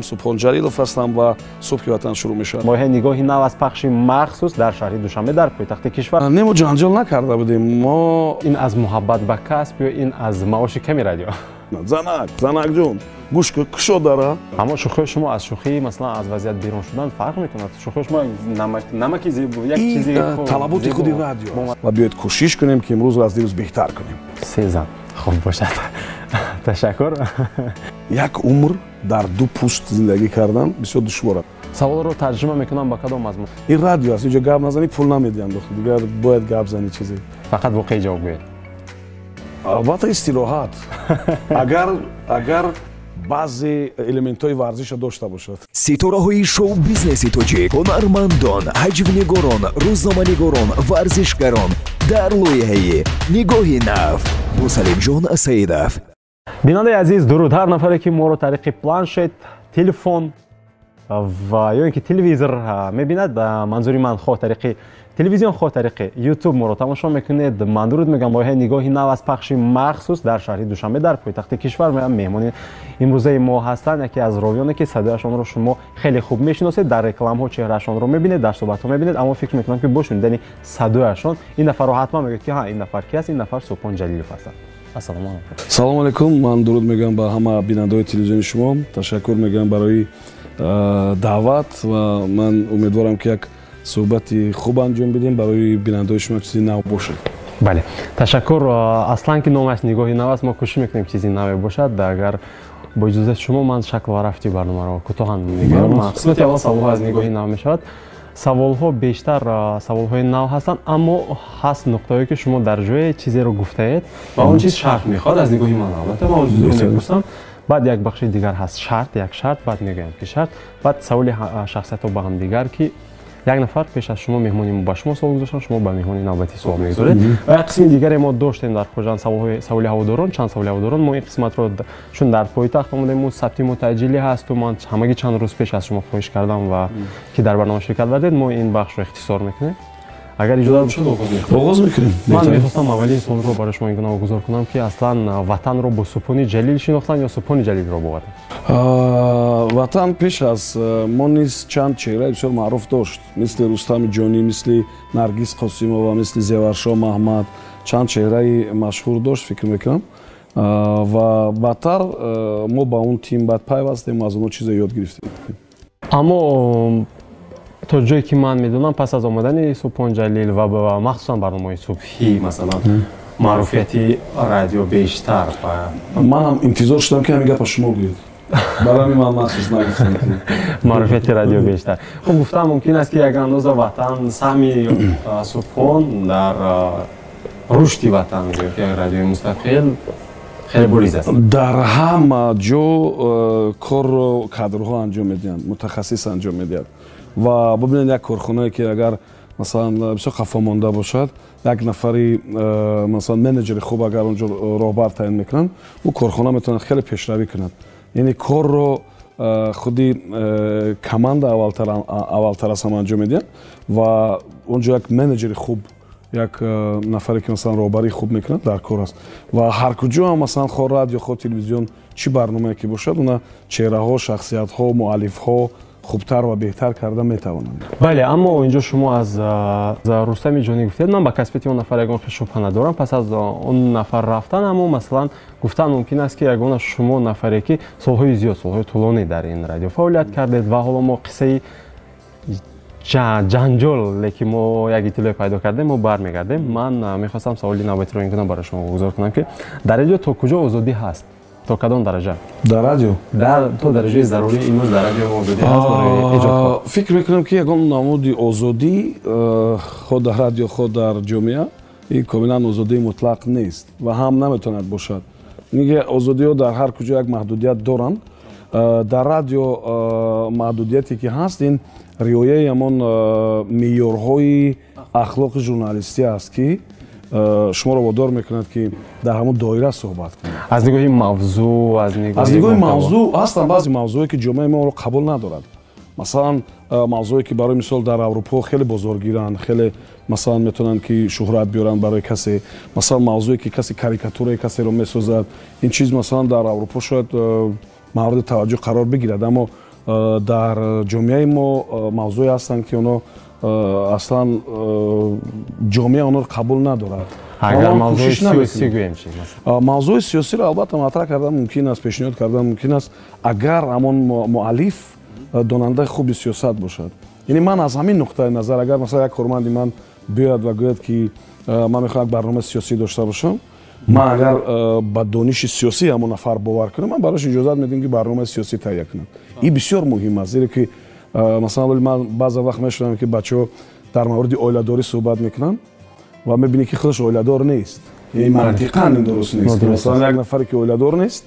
Субҳон Ҷалилов ҳастам ва Субҳи Ватан шурӯъ мешавад. Лоиҳаи «Нигоҳи нав» аз пахши махсус дар шаҳри Душанбе, дар пойтахти кишвар. Не, мо ҷанҷол накарда будем мо. Ин аз муҳаббат ба касб ё ин аз маоши ками радио? Занак, занакҷон, гӯш кун, кушо дара. Аммо шӯхиҳои шумо аз шӯхии, масалан, аз вазъият берун шудан фарқ мекунад. Шӯхиҳои шумо намаки зебо, як чизи талаботи худи радио ва биёед, кӯшиш кунем, ки имрӯзро аз дирӯз беҳтар кунем. Се зан хуб бошад, ташаккур. Як умр дар ду пӯст зиндагӣ кардан бисёр душвор аст. Саволро тарҷима мекунам, ба кадом мазмун? Ин радио аст, инҷо гап назанӣ, пул намедиҳанд. Дигар бояд гап занӣ чизе. Фақат воқеӣ ҷавоб гӯед. Албатта, истироҳат, агар баъзе элементҳои варзиша дошта бошад. Ситораҳои шоу-бизнеси тоҷик, ҳунармандон, ҳаҷвнигорон, рӯзноманигорон, варзишгарон дар лоиҳаи «Нигоҳи нав» бо Салимҷон Саидов. Бинандаи азиз, дуруд! Ҳар нафаре, ки моро тариқи планшет, телефон ва ё ин ки телевизор мебинад, манзури ман, хоҳ тариқи телевизион, хоҳ тариқи Ютуб моро тамошо мекунед, ман дуруд мегӯям. Лоиҳаи «Нигоҳи нав» аз пахши махсус дар шаҳри Душанбе, дар пойтахти кишвар. Меҳмони имрӯзаи мо ҳастанд яке аз ровиёне, ки садояшонро шумо хеле хуб мешиносед, дар рекламаҳо чеҳраашонро мебинед, дар суҳбатҳо мебинед, аммо фикр мекунам, ки бо шунидани садояшон ин нафарро ҳатман мегӯед, ки ҳа, ин нафар ки аст? Ин нафар Субҳон Ҷалилов ҳастанд. Ассалому алайкум. Салому алайкум. Ман дуруд мегӯям ба ҳама бинандаҳои телевизиони шумо, ташаккур мегӯям барои даъват ва ман умедворам, ки як суҳбати хуб анҷом бидем, барои бинандаҳои шумо чизи нав бошад. Бале, ташаккур. Аслан ки номаш «Нигоҳи нав» аст, мо кӯшиш мекунем, чизи наве бошад. Агар бо иҷозати шумо, ман шакл ва рафти барномаро кӯтоҳан мегӯям. Қисмати аввал саволҳо аз «Нигоҳи нав» мешавад. Саволҳо бештар саволҳои нав ҳастанд, аммо ҳаст нуқтаҳое, ки шумо дар ҷое чизеро гуфтаед ва он чиз шарҳ мехоҳад аз нигоҳи ман. Албатта, ман он чизро мепурсам. Баъд як бахши дигар ҳаст, шарт, як шарт, баъд мегӯям, ки шарт, баъд саволи шахсиятҳо ба ҳамдигар, ки як нафар пеш аз шумо, меҳмони мо ба шумо савол гузоштан, шумо ба меҳмони навбатӣ савол мегузоред. Ва як қисми дигаре мо доштем дар Хуҷанд, саволи ҳаводорон, чанд саволи ҳаводорон. Мо ин қисматро, чун дар пойтахт омадем, сабти мо таъҷилӣ ҳасту ман ҳамагӣ чанд рӯз пеш аз шумо хоҳиш кардам ва ки дар барнома ширкат варзед, мо ин бахшро ихтисор мекунем. Агар иҷозат бошад, оғоз мекунем. Оғоз мекунем. Ман мехостам аввалин суолро барои шумо ин гуна огузор кунам, ки аслан Ватанро бо Субҳони Ҷалил шинохтан ё Субҳони Ҷалилро бо Ватан? Ватан пеш аз мо низ чанд чеҳраи бисёр маъруф дошт, мисли Рустами Ҷонӣ, мисли Наргиз Қосимова, мисли Зеваршо Маҳмад. Чанд чеҳраи машҳур дошт, фикр мекунам, ва баъдтар мо ба он тим баъд пайвастем, аз онҳо чизе ёд гирифтем. Аммо то ҷое ки ман медонам, пас аз омадани Субҳон Ҷалил ва махсусан барномаҳои субҳӣ, масалан, маъруфияти радио бештар. Манам интизор шудам, ки ҳамин гапа шумо гӯед, барои ҳамин ман махсус нагуфтам. Маъруфияти радио бештар, хуб, гуфтан мумкин аст, ки як андоза Ватан, саҳми Субҳон дар рушди Ватан, радиои мустақил, хеле бориз аст. Дар ҳама ҷо корро кадрҳо анҷом медиҳанд, мутахассис анҷом медиҳад. Ва бибинед, як корхонае, ки агар, масалан, бисёр қафо монда бошад, як нафари, масалан, менеҷери хуб агар онҷо роҳбар таъин мекунанд, ӯ корхона метавонад хеле пешравӣ кунад. Яъне корро худи команда аввалтар аз ҳама анҷом медиҳад ва он ҷо як менеҷери хуб, як нафаре, ки, масалан, роҳбарии хуб мекунад, дар кор аст. Ва ҳар куҷо ҳам, масалан, хоҳ радио, хоҳ телевизион, чӣ барномае ки бошад, она чеҳраҳо, шахсиятҳо, муаллифҳо хубтар ва беҳтар карда метавонанд. Бале, аммо инҷо шумо аз Рустами Ҷонӣ гуфтед. Ман ба касбияти он нафар ягон хел шубҳа надорам пас аз он нафар рафтан, аммо, масалан, гуфтан мумкин аст, ки ягона шумо нафаре, ки солҳои зиёд, солҳои тӯлонӣ дар ин радио фаъолият кардед. Ва ҳоло мо қиссаи ҷанҷол, лекин мо як иттилоъе пайдо кардем, мо бармегардем. Ман мехостам саволи навбатиро ин гуна барои шумо гузор кунам, ки дар радио то куҷо озодӣ ҳаст, то кадом дараҷа? Дар радио? То дараҷаи зарурӣ имрӯз дар радио озодӣ ҳаст барои эҷодкор? Фикр мекунам, ки ягон намуди озодӣ, хоҳ дар радио, хоҳ дар ҷомеа, ин комилан озодии мутлақ нест ва ҳам наметавонад бошад. Озодиҳо дар ҳар куҷо як маҳдудият доранд. Дар радио маҳдудияте, ки ҳаст, ин риояи ҳамон меъёрҳои ахлоқи журналистӣ аст, ки шуморо водор мекунад, ки дар ҳамон доира суҳбат кунед. Аз нигоҳи мавзӯъ, аз аз нигоҳи мавзӯъ ҳастанд баъзе мавзӯе, ки ҷомеаи мо онро қабул надорад. Масалан, мавзӯе, ки барои мисол дар Аврупо хеле бозоргиранд, хеле, масалан, метавонанд, ки шӯҳрат биёранд барои касе. Масалан, мавзӯе, ки касе карикатураи касеро месозад, ин чиз, масалан, дар Аврупо шояд мавриди таваҷҷӯҳ қарор бигирад, аммо Дар ҷомеаи мо мавзӯе ҳастанд, ки онҳо аслан ҷомеа онҳоро қабул надорад. Агар мавзӯи сиёсӣ гӯем чи? Мавзӯи сиёсиро албатта матраҳ кардан мумкин аст, пешниҳод кардан мумкин аст, агар ҳамон муаллиф донандаи хуби сиёсат бошад. Яъне ман аз ҳамин нуқтаи назар, агар масалан як корманди ман биёяд ва гӯяд, ки ман мехоҳам як барномаи сиёсӣ дошта бошам, ман агар ба дониши сиёсии ҳамон нафар бовар кунам, ман барош иҷозат медиҳам, ки барномаи сиёсӣ таҳия кунад. Ин бисёр муҳим аст, зеро ки масалан ман баъза вақт мешунавам, ки бачаҳо дар мавриди оиладорӣ суҳбат мекунанд ва мебинӣ, ки худаш оиладор нест. Яъне мантиқан ин дуруст нест. Масалан, як нафаре, ки оиладор нест,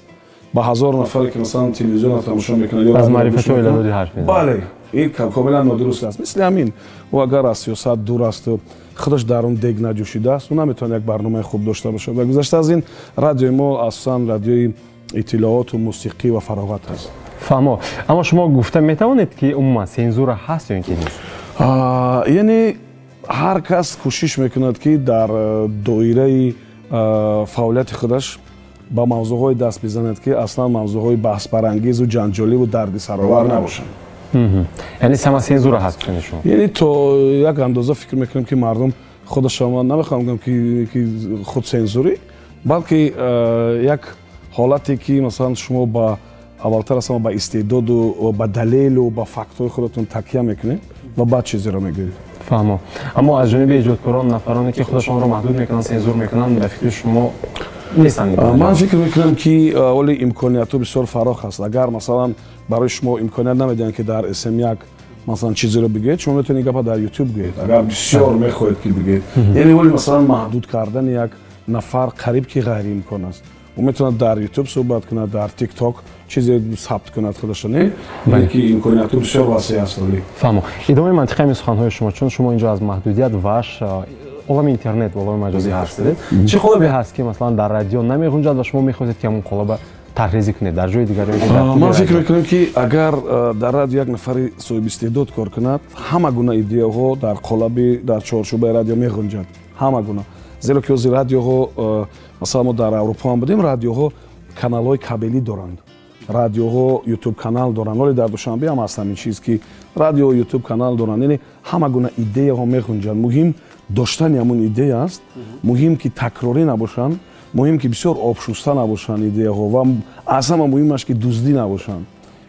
ба 1000 нафаре, ки масалан телевизионро тамошо мекунад, аз маърифати оиладорӣ ҳарф мезанад. Бале, ин комилан нодуруст аст. Мисли ҳамин, ӯ агар аз сиёсат дур асту худаш дар он дег наҷӯшидааст, ӯ наметавонад як барномаи хуб дошта бошад. Ва гузашта аз ин, радиои мо асосан радиои иттилооту мусиқӣ ва фароғат аст. Фаҳмо. Аммо шумо гуфта метавонед, ки умуман сензура ҳаст ё ин ки нест? Яъне ҳар кас кӯшиш мекунад, ки дар доираи фаъолияти худаш ба мавзӯъҳое даст бизанад, ки аслан мавзӯъҳои баҳсбарангезу ҷанҷоливу дардисаровар набошанд. Яъне самоцензура ҳаст гуфтани шумо? Яъне то як андоза фикр мекунам, ки мардум худашон, ман намехоҳам гӯям, ки худсензурӣ, балки як ҳолате, ки масалан шумо ба аввалтар аз ҳама ба истеъдоду ба далелу ба фактҳои худатон такя мекунед ва баъд чизеро мегӯед. Фаҳмо. Аммо аз ҷониби эҷодкорон нафароне, ки худашонро маҳдуд мекунанд, сензур мекунанд, ба фикри шумо нестанд? Ман фикр мекунам, ки оли имкониятҳо бисёр фарох аст. Агар масалан барои шумо имконият намедиҳанд, ки дар СМ1 масалан чизеро бигӯед, шумо метавонед гапа дар Ютуб гӯед, агар бисёр мехоҳед, ки бигӯед. Яъне оли масалан маҳдуд кардани як нафар қариб ки ғайриимкон аст. Ӯ метавонад дар Ютуб суҳбат кунад, дар ТикТок чизе сабт кунад худаша, не? Яъне ки имкониятҳо бисёр васеъ аст. Оли Фаҳмо. Идомаи мантиқаи суханҳои шумо, чун шумо инҷо аз маҳдудият ва олами интернет ва олами маҷозӣ ҳарф задед, чӣ қолабе ҳаст, ки масалан дар радио намеғунҷад ва шумо мехоҳед, ки ҳамон қолаба тарҳрезӣ кунед дар ҷои дигар? Ман фикр мекунам, ки агар дар радио як нафари соҳибистеъдод кор кунад, ҳама гуна идеяҳо дар қолаби, дар чорчӯбаи радио меғунҷад, ҳама гуна. Зеро ки ҳозир радиоҳо, масалан мо дар Аврупо ҳам будем, радиоҳо каналҳои кабелӣ доранд, радиоҳо Ютуб канал доранд. Вале дар Душанбе ҳам аст ҳамин чиз, ки радио Ютуб канал доранд. Яъне ҳама гуна идеяҳо меғунҷанд. Муҳим доштани ҳамон идея аст, муҳим ки такрорӣ набошанд, муҳим ки бисёр обшуста набошанд идеяҳо, ва аз ҳама муҳимаш, ки дуздӣ набошанд,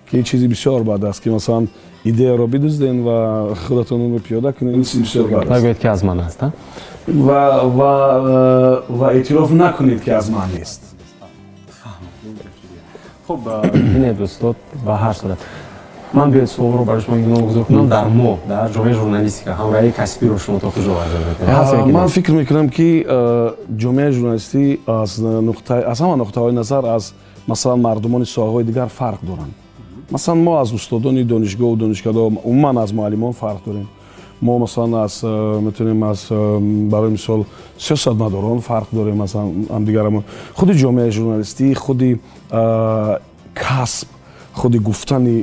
ки чизи бисёр бад аст, ки масалан идеяро бидузден ва худатон онро пиёда кунед. Ин чизи бисёр бад аст. Нагӯед, ки аз ман аст. Ва эътироф накунед, ки аз ман нест. Хуб, бинед, устод, ба ҳар сурат ман биёед суолро барои шумо гузор кунам. Дар мо, дар ҷомеаи журналистика, ҳамроҳии касбиро шумо то куҷо арзёбӣ? Ман фикр мекунам, ки ҷомеаи журналистӣ аз ҳама нуқтаҳои назар аз масалан мардумони соҳаҳои дигар фарқ доранд. Масалан, мо аз устодони донишгоҳу донишкадаҳо, умуман аз муаллимон фарқ дорем. Мо масалан аз метавонем аз барои мисол сиёсатмадорон фарқ дорем, масалан ҳамдигарамон. Худи ҷомеаи журналистӣ, худи касб, худи гуфтани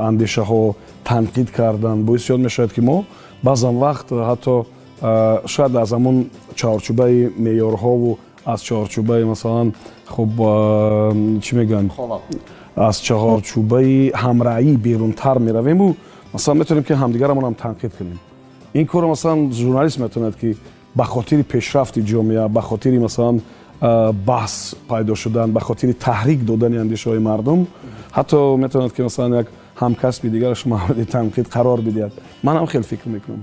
андешаҳо, танқид кардан боиси ёд мешавад, ки мо баъзан вақт ҳатто шояд аз ҳамон чаҳорчӯбаи меъёрҳову аз чаҳорчӯбаи масалан, хуб, чӣ мегӯянд, аз чаҳорчӯбаи ҳамраъӣ берунтар меравему масалан метавонем, ки ҳамдигарамонам танқид кунем. Ин корро масалан журналист метавонад, ки ба хотири пешрафти ҷомеа, ба хотири масалан баҳс пайдо шудан, ба хотири таҳрик додани андешаҳои мардум, ҳатто метавонад, ки масалан як ҳамкасби дигараш мавриди танқид қарор бидиҳад. Ман ҳам хеле фикр мекунам.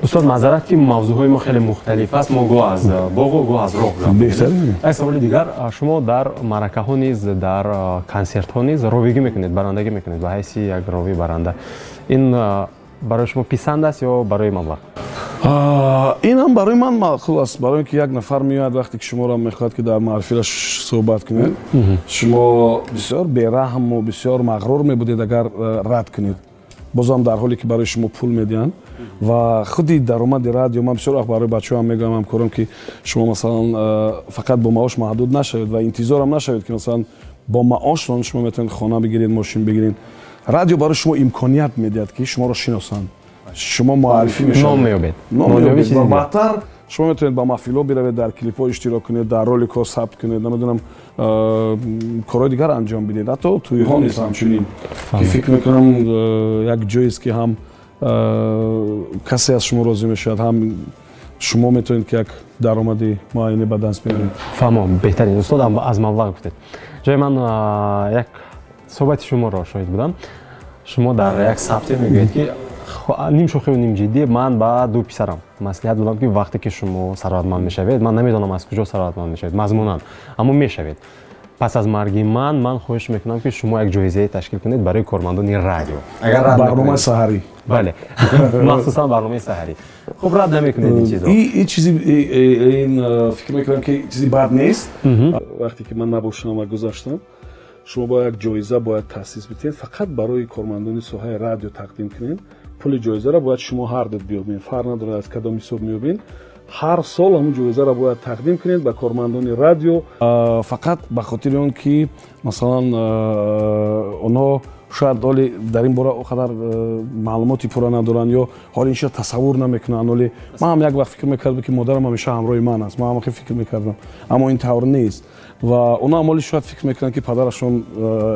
Устод, маъзарат, ки мавзӯъҳои мо хеле мухталиф аст, мо гоҳ аз боғу гоҳ аз роҳ. Як саволи дигар: шумо дар маъракаҳо низ, дар консертҳо низ ровигӣ мекунед, барандагӣ мекунед ба ҳайси як ровӣ баранда. Ин барои шумо писанд аст ё барои маблағ? Ин ҳам барои ман маъқул аст, барои ин ки як нафар меояд, вақте ки шуморо мехоҳад, ки дар маҳфилаш суҳбат кунед, шумо бисёр бераҳму бисёр мағрур мебудед, агар рад кунед, бозам дар ҳоле ки барои шумо пул медиҳанд. Ва худи даромади радио, ман бисёр вақт барои бачаҳоам мегӯям, ҳамкорам, ки шумо масалан фақат бо маош маҳдуд нашавед ва интизорам нашавед, ки масалан бо маошатон шумо метавонед хона бигиред, мошин бигиред. Радио барои шумо имконият медиҳад, ки шуморо шиносанд, шумо муаррифӣ мешавед, ном меёбед. Ном меёбед ва баъдтар Шумо метавонед ба маҳфилҳо биравед, дар клипҳо иштирок кунед, дар роликҳо сабт кунед, намедонам, корҳои дигар анҷом бидиҳед, ҳатто тӯйҳо низ ҳамчунин, ки фикр мекунам, як ҷоест, ки ҳам касе аз шумо розӣ мешавад, ҳам шумо метавонед, ки як даромади муайяне ба даст биёред. Фаҳмом, беҳтарин. Устод, аз маблағ гуфтед. Ҷои ман як суҳбати шуморо шоҳид будам. Шумо дар як сабте мегӯед, ки ним шӯхиву ним ҷиддӣ: ман ба ду писарам маслиҳат додам, ки вақте ки шумо сарватманд мешавед, ман намедонам, аз куҷо сарватманд мешавед мазмунан, аммо мешавед, пас аз марги ман хоҳиш мекунам, ки шумо як ҷоизае ташкил кунед барои кормандони радио. Агар барномаи саҳарӣ. Бале, махсусан барномаи саҳарӣ. Хуб, рад намекунед ин чизро? Ин чизи, ин фикр мекунам, ки чизи бад нест. Вақте ки ман набошам ва гузаштам, шумо бояд як ҷоиза бояд таъсис бидиҳед, фақат барои кормандони соҳаи радио тақдим кунед. Пули ҷоизаро бояд шумо ҳар ду биёбед, фарқ надорад, аз кадом ҳисоб меёбед. Ҳар сол ҳамун ҷоизаро бояд тақдим кунед ба кормандони радио, фақат ба хотири он ки, масалан, онҳо шояд ҳоли дар ин бора он қадар маълумоти пурра надоранд ё ҳоли ин чизро тасаввур намекунанд. Ҳоли ман ҳам як вақт фикр мекардам, ки модарам ҳамеша ҳамроҳи ман аст. Ман ҳам фикр мекардам, аммо ин тавр нест. Ва онҳо ҳам ҳоли шояд фикр мекунанд, ки падарашон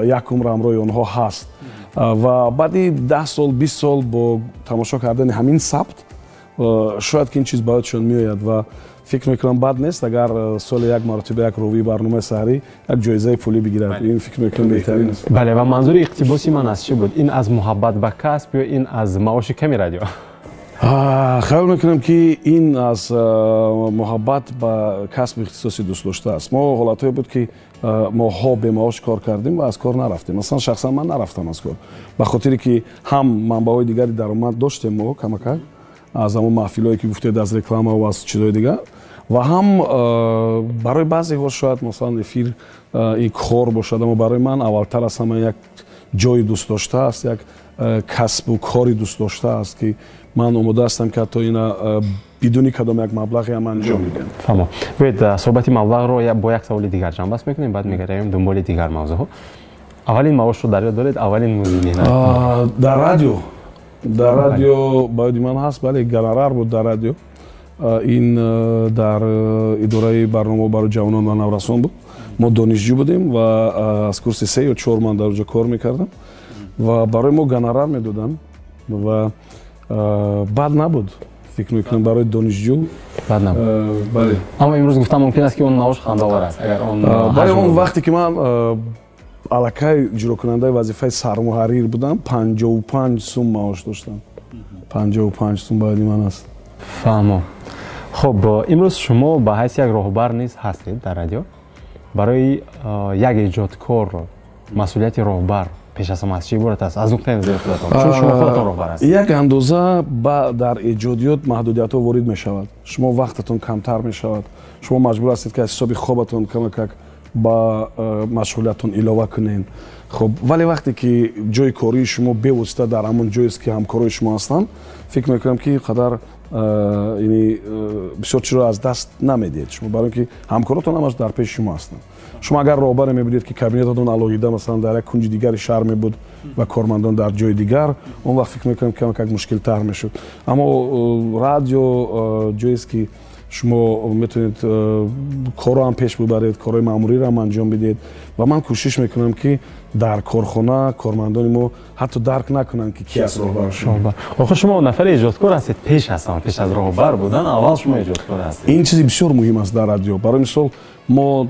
як умр ҳамроҳи онҳо ҳаст. Ва баъди 10 сол, 20 сол бо тамошо кардани ҳамин сабт шояд ки ин чиз ба ёдшон меояд. Ва фикр мекунам, бад нест, агар соли як маротиба як ровии барномаи саҳарӣ як ҷоизаи пулӣ бигирад. Ин фикр мекунам, беҳтарин аст. Бале, ва манзури иқтибоси ман аз чӣ буд? Ин аз муҳаббат ба касб ё ин аз маоши ками радио? Хаёл мекунам, ки ин аз муҳаббат ба касби ихтисоси дӯстдошта аст. Мо ҳолатҳое буд, ки моҳҳо бемаош кор кардем ва аз кор нарафтем. Масалан, шахсан ман нарафтам аз кор, ба хотире ки ҳам манбаъҳои дигари даромад доштем мо камакак аз ҳамон маҳфилҳое, ки гуфтед, аз реклама ва аз чизҳои дигар, ва ҳам барои баъзеҳо шояд, масалан, эфир ин кор бошад, аммо барои ман аввалтар аз ҳама як ҷои дӯстдошта аст, як касбу кори дӯстдошта аст, ки ман омода ҳастам, ки ҳатто ина бидуни кадом як маблағе ҳам анҷом медиҳам. Фаҳмо. Биёед, суҳбати маблағро бо як саволи дигар ҷамъбаст мекунем, баъд мегаравем дунболи дигар мавзӯъҳо. Аввалин маошро дар ёд доред, аввалин музди меҳнат? Дар радио ба ёди ман ҳаст, бале, гонорар буд дар радио. Ин дар идораи барномаҳо барои ҷавонон ва наврасон буд. Мо донишҷӯ будем ва аз курси се ё чор ман дар оҷо кор мекардам ва барои мо гонорар медоданд ва бад набуд, фикр мекунам, барои донишҷӯ. Бад набуд. Бале. Аммо имрӯз гуфтан мумкин аст, ки он маош хандаовар аст, агар он Бале, он вақте ки ман аллакай иҷрокунандаи вазифаи сармуҳаррир будам, 55 сум маош доштам. 55 сум ба ёди ман аст. Фаҳмо. Хуб, имрӯз шумо ба ҳайси як роҳбар низ ҳастед дар радио. Барои як эҷодкор масъулияти роҳбар пеш аз ҳама аз чӣ иборат аст, аз нуқтаи назари худатон, чун шумо худатон роҳбар ҳастед? Як андоза дар эҷодиёт маҳдудиятҳо ворид мешавад. Шумо вақтатон камтар мешавад, шумо маҷбур ҳастед, ки аз ҳисоби хобатон камакак ба машғулиятон илова кунед. Хуб, вале вақте ки ҷои кории шумо бевосита дар ҳамон ҷоест, ки ҳамкорои шумо ҳастанд, фикр мекунам, ки қадар яъне бисёр чизро аз даст намедиҳед шумо, барои ки ҳамкоротон ҳамаш дар пеши шумо ҳастанд. Шумо агар роҳбаре мебудед, ки кабинетатон алоҳида, масалан, дар як кунҷи дигари шаҳр мебуд ва кормандон дар ҷои дигар, он вақт фикр мекунам, камакак мушкилтар мешуд. Аммо радио ҷоест, ки шумо метавонед корро ҳам пеш бибаред, корҳои маъмуриро ҳам анҷом бидиҳед. Ва ман кӯшиш мекунам, ки дар корхона кормандони мо ҳатто дарк накунанд, ки ки аст роҳбаршон. Охир шумо нафари эҷодкор ҳастед пеш аз ҳама. Пеш аз роҳбар будан аввал шумо эҷодкор ҳастед. Ин чизи бисёр муҳим аст дар радио. Барои мисол, мо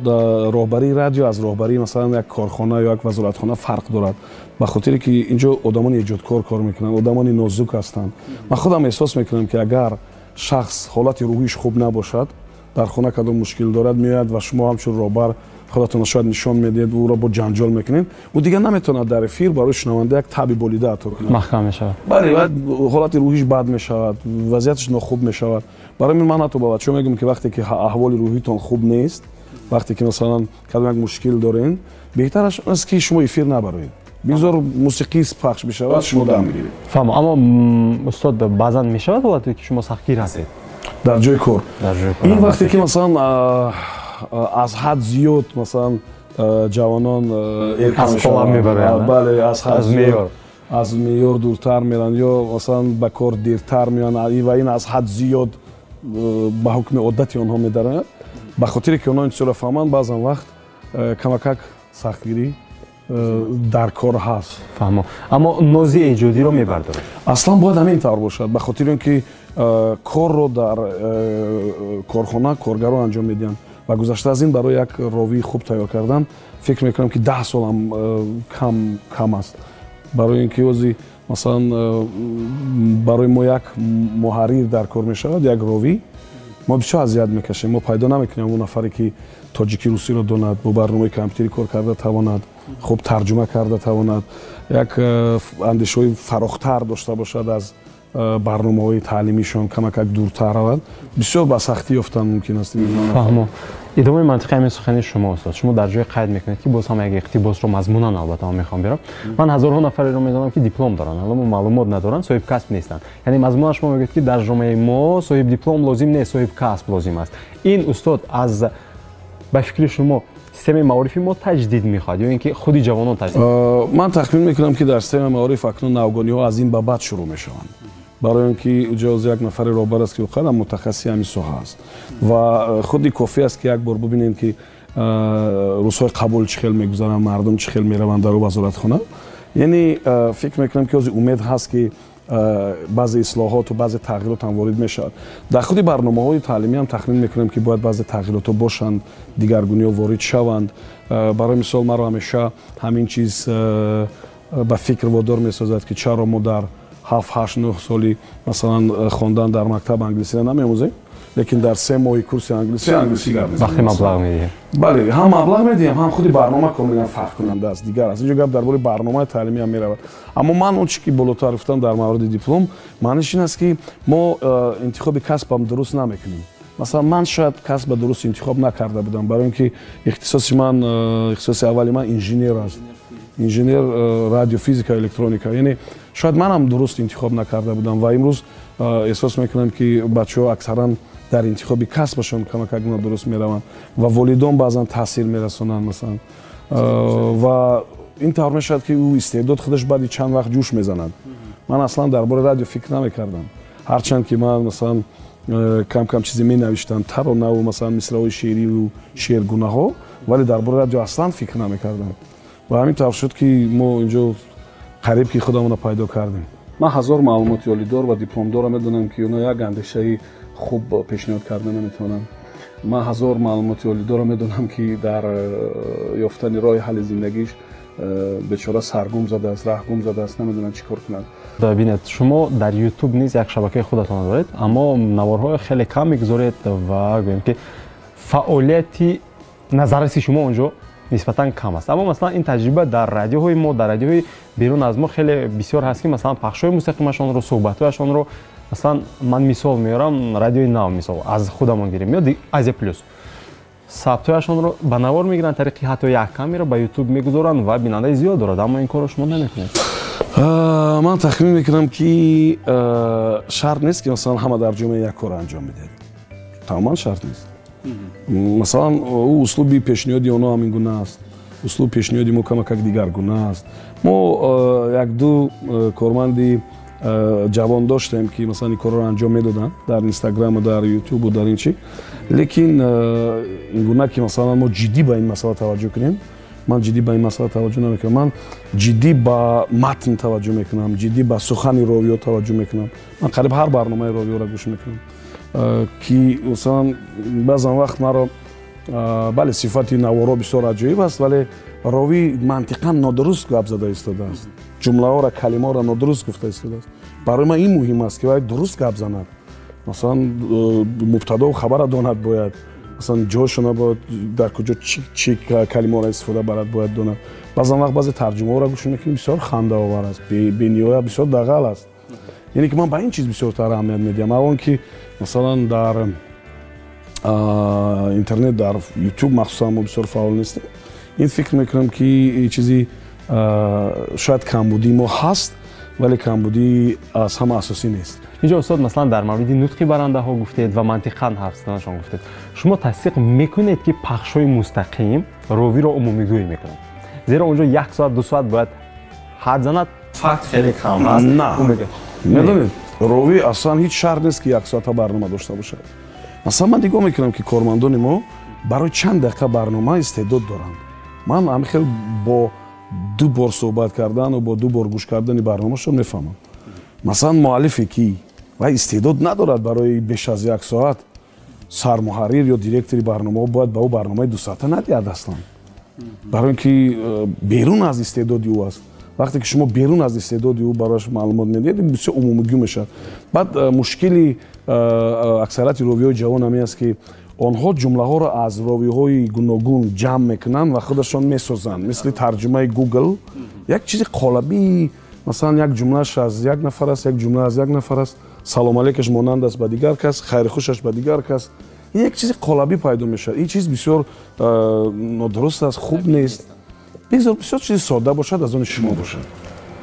роҳбарии радио аз роҳбарии, масалан, як корхона ё як вазоратхона фарқ дорад, ба хотире ки инҷо одамони эҷодкор кор мекунанд, одамони нозук ҳастанд. Ман худам эҳсос мекунам, ки агар шахс ҳолати рӯҳиш хуб набошад, дар хона кадом мушкил дорад, меояд ва шумо ҳамчун роҳбар худатонро шояд нишон медиҳед, ӯро бо ҷанҷол мекунед, ӯ дигар наметавонад дар эфир барои шунаванда як таби болида ато кунад. Маҳкам мешавад. Бале, ҳолати рӯҳиш бад мешавад, вазъияташ нохуб мешавад. Барои ман ҳатто ба бачаҳо мегӯям, ки вақте ки аҳволи рӯҳитон хуб нест, вақте ки, масалан, кадом як мушкил дорен, беҳтараш аст, ки шумо эфир набароед, бигзор мусиқӣ пахш бишавад, шумо дам бигиред. Фаҳмо. Аммо, устод, баъзан мешавад ҳолате, ки шумо сахтгир ҳастед? Дар ҷои кор? Ин вақте ки, масалан, аз ҳад зиёд, масалан, ҷавонон Бале, аз ҳад аз меъёр дуртар меранд ё, масалан, ба кор дертар меоянд ва ин аз ҳад зиёд. ба ҳукми одати онҳо медарояд. Ба хотире ки онҳо ин чизро фаҳманд, баъзан вақт камакак сахтгирӣ дар кор ҳаст. Фаҳмо, аммо нози эҷодиро мебардорад. Аслан бояд ҳамин тавр бошад, ба хотири он ки корро дар корхона коргарон анҷом медиҳанд ва гузашта аз ин барои як ровии хуб тайёр кардан фикр мекунам, ки 10 сол ҳам кам аст. Барои ин ки ози масалан барои мо як муҳаррир дар кор мешавад, як ровӣ, мо бисёр азият мекашем. Мо пайдо намекунем он нафаре, ки тоҷики русиро донад, бо барномаи компютерӣ кор карда тавонад, хуб тарҷума карда тавонад, як андешаҳои фарохтар дошта бошад, аз барномаҳои таълимишон камакак дуртар равад. Бисёр ба сахтӣ ёфтан мумкин аст. Фаҳмо. Идомаи мантиқи ҳамин сухани шумо, устод, шумо дар ҷое қайд мекунед, ки боз ҳам як иқтибосро мазмунан албатта ман мехоҳам биёрам: «Ман ҳазорҳо нафареро медонам, ки диплом доранд, аммо маълумот надоранд, соҳиб касб нестанд». Яъне мазмунан шумо мегӯед, ки дар ҷомеаи мо соҳиб диплом лозим нест, соҳиб касб лозим аст. Ин, устод, аз ба фикри шумо, системаи маорифи мо таҷдид мехоҳад ё ин ки худи ҷавонон таҷдид? Ман тахмин мекунам, ки дар системаи маориф акнун навгониҳо аз ин ба баъд шурӯъ мешаванд, барои он ки ҷози як нафари роҳбар аст, ки оқалан мутахассиси ҳамин соҳа аст, ва худи кофӣ аст, ки як бор бубинем, ки рӯзҳои қабул чӣ хел мегузаранд, мардум чӣ хел мераванд дар вазоратхона. Яъне фикр мекунам, ки ҳозир умед ҳаст, ки баъзе ислоҳоту баъзе тағйирот ҳам ворид мешавад. Дар худи барномаҳои таълимӣ ҳам тахмин мекунам, ки бояд баъзе тағйиротҳо бошанд, дигаргуниҳо ворид шаванд. Барои мисол, маро ҳамеша ҳамин чиз ба фикр водор месозад, ки чаро мо дар 7, 8, 9 соли, масалан, хондан дар мактаб англисиро намеомӯзем, лекин дар 3 моҳи курси англисӣ англисӣ гап мезанем? Вақте маблағ медиҳем. Бале, ҳам маблағ медиҳем, ҳам худи барнома комилан фарқкунанда аст, дигар аст. Инҷо гап дар бораи барномаи таълимӣ ҳам меравад. Аммо ман он чи ки болотар гуфтам дар мавриди диплом, маъниш ин аст, ки мо интихоби касбам дуруст намекунем. Масалан, ман шояд касба дуруст интихоб накарда будам, барои он ки ихтисоси ман, ихтисоси аввали ман инженер аст, инженер радиофизика, электроника. Яъне шояд манам дуруст интихоб накарда будам ва имрӯз эҳсос мекунам, ки бачаҳо аксаран дар интихоби касбашон камакак нодуруст мераванд ва волидон баъзан таъсир мерасонанд, масалан, ва ин тавр мешавад, ки ӯ истеъдод худаш баъди чанд вақт ҷӯш мезанад. Ман аслан дар бораи радио фикр намекардам, ҳарчанд ки ман, масалан, кам кам чизе менавиштам, таронаву, масалан, мисраҳои шеъриву шеъргунаҳо, вале дар бораи радио аслан фикр намекардам. Ва ҳамин тавр шуд, ки мо инҷо қариб ки худамонро пайдо кардем. Ман ҳазор маълумоти олидор ва дипломдорро медонам, ки онҳо як андешаи хуб пешниҳод карда наметавонанд. Ман ҳазор маълумоти олидорро медонам, ки дар ёфтани роҳи ҳалли зиндагиш бечора саргум задааст, раҳгум задааст, намедонад чӣ кор кунад. Бинед, шумо дар Ютуб низ як шабакаи худатон доред, аммо наворҳои хеле кам мегузоред ва гӯем, ки фаъолияти назарраси шумо он ҷо нисбатан кам аст. Аммо, масалан, ин таҷриба дар радиоҳои мо, дар радиоҳои берун аз мо хеле бисёр ҳаст, ки, масалан, пахшҳои мустақимашонро, суҳбатҳояшонро, масалан, ман мисол меорам, Радиои Нав, мисол аз худамон гирем ё Азия Плюс, сабтҳояшонро ба навор мегиранд тариқи ҳатто як камера, ба Ютуб мегузоранд ва бинандаи зиёд дорад. Аммо ин корро шумо намекунед. Ман тахмин мекунам, ки шарт нест, ки, масалан, ҳама дар ҷомеа як корро анҷом медиҳад. Тамоман шарт нест. Масалан, ӯ услуби пешниҳоди онҳо ҳамин гуна аст, услуби пешниҳоди мо камакак дигаргуна аст. Мо якду корманди ҷавон доштем, ки, масалан, ин корро анҷом медоданд дар Инстаграму дар Ютубу дар ин чи, лекин ин гуна ки, масалан, мо ҷиддӣ ба ин масъала таваҷҷӯҳ кунем, ман ҷиддӣ ба ин масъала таваҷҷӯҳ намекунам. Ман ҷиддӣ ба матн таваҷҷӯҳ мекунам, ҷиддӣ ба сухани ровиё таваҷҷӯҳ мекунам. Ман қариб ҳар барномаи ровиёро гӯш мекунам, ки, масалан, баъзан вақт маро, бале, сифати наворо бисёр аҷоиб аст, вале ровӣ мантиқан нодуруст гап зада истодааст, ҷумлаҳоро, калимаҳоро нодуруст гуфта истодааст. Барои ман ин муҳим аст, ки вай дуруст гап занад, масалан, мубтадову хабара донад бояд, масалан, ҷойшона бояд, дар куҷо чӣ калимаҳоро истифода барад, бояд донад. Баъзан вақт баъзе тарҷумаҳоро гӯш мекунем, бисёр хандаовар аст, бениҳоят бисёр дағал аст. Яъне ки ман ба ин чиз бисёртар аҳамият медиҳам. А он ки, масалан, дар интернет, дар Ютуб махсусан мо бисёр фаъол нестем, ин фикр мекунам, ки чизи шояд камбудии мо ҳаст, вале камбудӣ аз ҳама асосӣ нест. Инҷо, устод, масалан, дар мавриди нутқи барандаҳо гуфтед ва мантиқан ҳарф заданашон гуфтед. Шумо тасдиқ мекунед, ки пахшҳои мустақим ровиро умумигӯй мекунанд, зеро он ҷо як соат, 2 соат бояд ҳарф занад, факт хеле кам аст? На. Медонед, ровӣ аслан ҳеҷ шарт нест, ки як соата барнома дошта бошад. Масалан, ман нигоҳ мекунам, ки кормандони мо барои чанд дақиқа барнома истеъдод доранд. Ман ҳамин хел бо ду бор суҳбат кардану бо ду бор гӯш кардани барномашон мефаҳмам. Масалан, муаллифе ки вай истеъдод надорад барои беш аз як соат, сармуҳаррир ё директори барномаҳо бояд ба ӯ барномаи 2 соата надиҳад аслан, барои ин ки берун аз истеъдоди ӯ аст. Вақте ки шумо берун аз истеъдоди ӯ барояш маълумот медиҳед, бисёр умумигӯ мешавад. Баъд мушкили аксарияти ровиҳои ҷавон ҳамин аст, ки онҳо ҷумлаҳоро аз ровиҳои гуногун ҷамъ мекунанд ва худашон месозанд, мисли тарҷумаи Гугл, як чизи қолабӣ. Масалан, як ҷумлааш аз як нафар аст, як ҷумла аз як нафар аст, салом алейкаш монанд аст ба дигар кас, хайру хушаш ба дигар кас. Ин як чизи қолабӣ пайдо мешавад. Ин чиз бисёр нодуруст аст, хуб нест. Бигзор бисёр чизи содда бошад, аз они шумо бошад.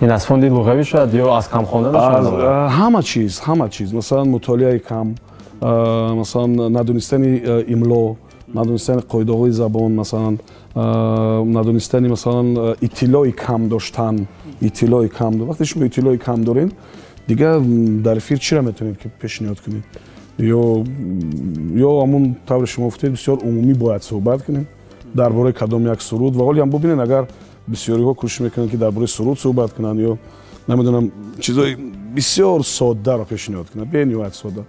Ин аз фонди луғавӣ шояд ё аз кам хондан? Ҳама чиз, ҳама чиз. Масалан, мутолиаи кам, масалан, надонистани имло, надонистани қоидаҳои забон, масалан, надонистани, масалан, иттилои кам доштан, иттилои кам. Вақте шумо иттилои кам доред, дигар дар эфир чиро метавонед ки пешниҳод кунед? Ё ҳамун тавре шумо гуфтед, бисёр умумӣ бояд суҳбат кунем дар бораи кадом як суруд. Ва ҳоле ҳам бубинед, агар бисёриҳо кӯшиш мекунанд, ки дар бораи суруд суҳбат кунанд ё намедонам, чизои бисёр соддаро пешниҳод кунанд, бениҳоят содда.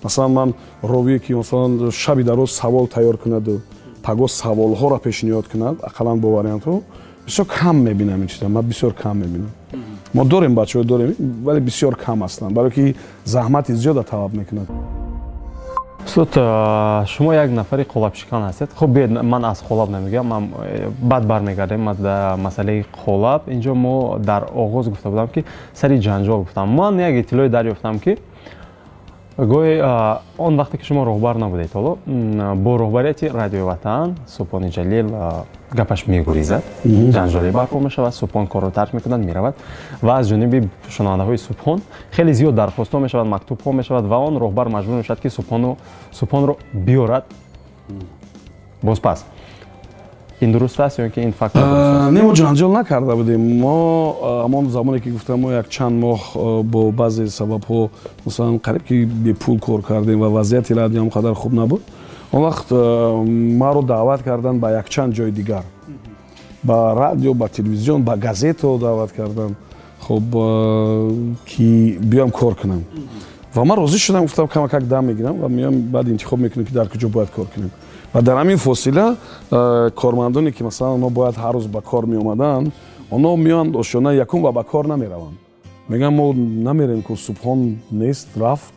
Масалан, ман ровие ки, масалан, шаби дароз савол тайёр кунаду пагоҳ саволҳоро пешниҳод кунад, ақаллан бо вариантҳо, бисёр кам мебинам ин чиза. Ман бисёр кам мебинам. Мо дорем, бачаҳо дорем, вале бисёр кам ҳастанд, барое ки заҳмати зиёда талаб мекунад. Устод, шумо як нафари қолабшикан ҳастед. Хуб, биед, ман аз қолаб намегӯям, ман баъд бармегардем масъалаи қолаб. Инҷо мо дар оғоз гуфта будам, ки сари ҷанҷол гуфтам. Ман як иттилоъе дарёфтам, ки гоҳе он вақте ки шумо роҳбар набудед ҳоло, бо роҳбарияти Радиои Ватан Субҳони Ҷалил гапаш мегурезад, ҷанҷоле барпо мешавад, Субҳон корро тарк мекунад, меравад ва аз ҷониби шунавандаҳои Субҳон хеле зиёд дархостҳо мешавад, мактубҳо мешавад ва он роҳбар маҷбур мешавад, ки Субҳонро биёрад бозпас. Ин дуруст аст ё ки ин факт? Не, мо ҷанҷол накарда будем. Мо ҳамон замоне ки гуфтам, мо як чанд моҳ бо баъзе сабабҳо, масалан, қариб ки бепул кор кардем ва вазъияти радио он қадар хуб набуд. Он вақт маро даъват карданд ба якчанд ҷои дигар, ба радио, ба телевизион, ба газетао даъват карданд, хуб, ки биём кор кунам. Ва ман розӣ шудам, гуфтам, камакак дам мегирам ва меём, баъд интихоб мекунем, ки дар куҷо бояд кор кунем. Ва дар ҳамин фосила кормандоне ки, масалан, онҳо бояд ҳар рӯз ба кор меомаданд, онҳо меоянд ошёнаи якум ва ба кор намераванд. Мегӯянд, мо намерем ку, Субҳон нест, рафт,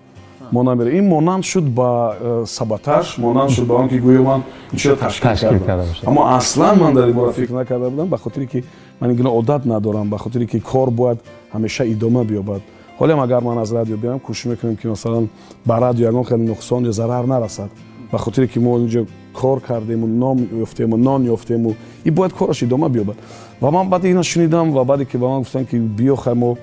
мо намерем. Ин монанд шуд ба саботаж, монанд шуд ба он ки гӯё ман ин чизро ташкил кардам. Аммо аслан ман дар ин бора фикр накарда будам, ба хотире ки ман ин гуна одат надорам, ба хотире ки кор бояд ҳамеша идома биёбад. Ҳолиам агар ман аз радио биям, кӯшиш мекунем, ки, масалан, ба радио ягон хеле нуқсон ё зарар нарасад, ба хотире ки мо инҷо кор кардему, ном ёфтему, нон ёфтему, ин бояд кораш идома биёбад. Ва ман баъди ина шунидам ва баъде ки ба ман гуфтанд, ки биё, хай, мо,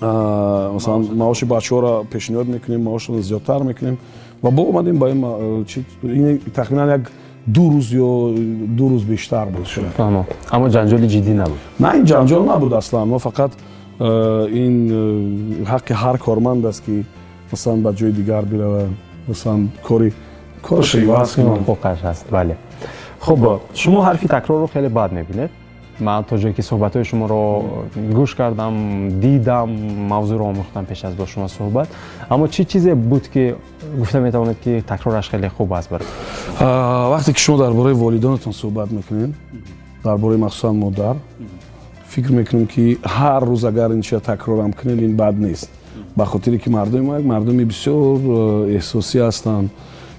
масалан, маоши бачаҳоро пешниҳод мекунем, маошро зиёдтар мекунем, ва бо омадем ба ин. Тахминан як 2 рӯз ё 2 рӯз бештар буд шояд. Аммо ҷанҷоли ҷиддӣ набуд? На, ин ҷанҷол набуд аслан. Мо фақат ин ҳаққи ҳар корманд аст, ки, масалан, ба ҷои дигар биравад, масалан, кори корашро иваз кунад. Ҳуқуқаш аст, бале. Хуб, шумо ҳарфи такрорро хеле бад мебинед. Ман то ҷое ки суҳбатҳои шуморо гӯш кардам, дидам, мавзӯъро омӯхтам пеш аз бо шумо суҳбат, аммо чӣ чизе буд, ки гуфта метавонед, ки такрораш хеле хуб аст барои Вақте ки шумо дар бораи волидонатон суҳбат мекунед, дар бораи махсусан модар, фикр мекунем, ки ҳар рӯз агар ин чиза такрорам кунед, ин бад нест, ба хотире ки мардуми мо як мардуми бисёр эҳсосӣ ҳастанд,